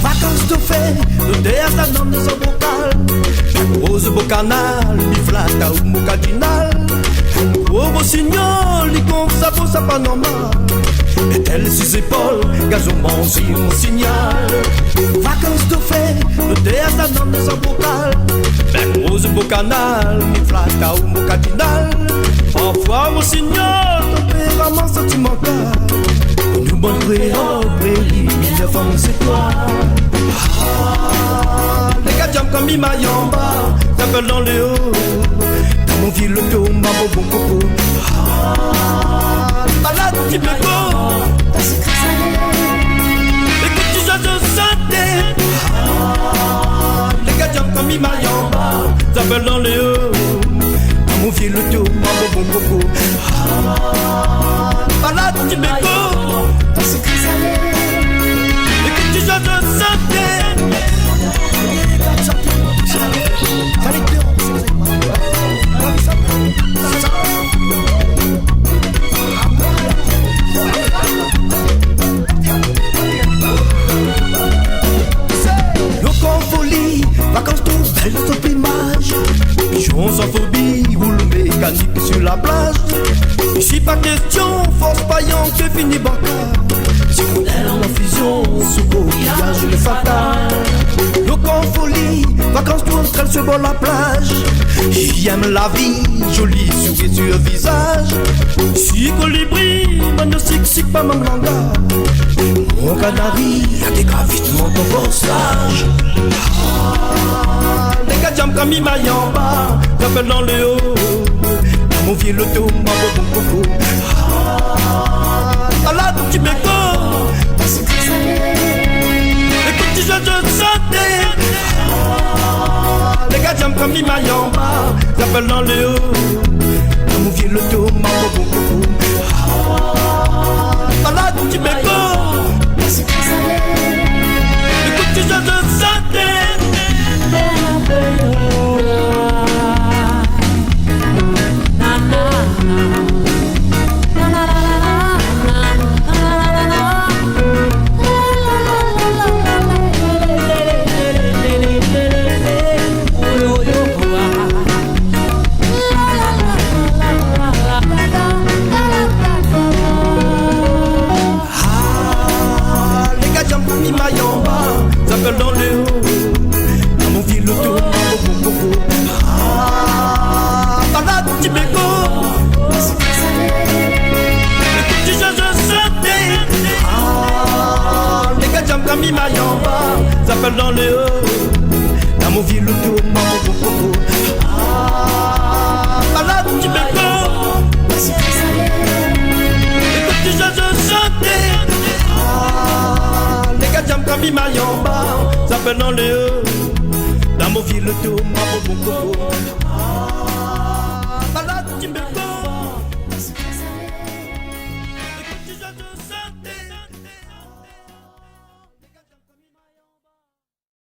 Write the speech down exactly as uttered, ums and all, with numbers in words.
Vakans Dofin, lotèr sa nonm dan son bokal. Roz bo kanal, mi flat aou mo kadinal. Gro rosignol, li konm sa, bon, sa pa normal. Bétèl si zépol, gazon manzé mon signal. Vakans Dofin, lotèr sa nonm dan son bokal. Roz bo kanal, mi flat aou mo kadinal. Parfoi mon signal, tanpéraman santimantal. Nou bann kréol, péi, mi fanm sé toi. Ah, lé gars d'Yam kan mi may anba, sa fé dan léo. Dan mon vié loto, ma bobo koko. Ah, balad ti bébé. Ékout ti zozo santé. Ah, lé gars d'Yam kan mi may anba, sa fé dan léo. Dan mon vié loto, ma bobo koko. Ah, balad ti bébé. Ékout ti zozo santé. Lo kor foli, vakans tou bèl dan son plimaz. Pijon san fobi, roul mékanik si la plaz. Isi pa késtion, fors pa yank, sé fini bankal. Si ou èm la fizion, sou koryaz lé fatal. Lo kor foli, vakans tou antrèl si bor la plaz. J'aime la vie, zoli souri si vizaz. Si kolibri, bann sik sik pa mèm langaz. Mon kanari, a té gravit mon ton korsaz. Ah, lé gars d'Yam kan mi may anba, sa fé dan léo. Dan mon vié loto, ma bobo koko. Ah, balad ti bébé. Ékout ti zozo santé. Ah, lé gars d'Yam kan mi may anba, sa fé dan léo. Dan mon vié loto, ma bobo koko. Ah, balad ti bébé. Ékout ti zozo santé. Ah, lé gars d'Yam kan mi may anba, sa fé dan léo. Dan mon vié loto, ma bobo koko. Ah, balad ti bébé. Ékout ti zozo santé. Ah, lé gars d'Yam kan mi may anba, sa fé dan léo. Dan mon vié loto, ma bobo koko. Ah, balad ti bébé. Ékout ti zozo santé. Ah, lé gars d'Yam kan mi may anba, sa fé dan léo. Dan mon vié loto, ma bobo koko. Ah, balad ti bébé.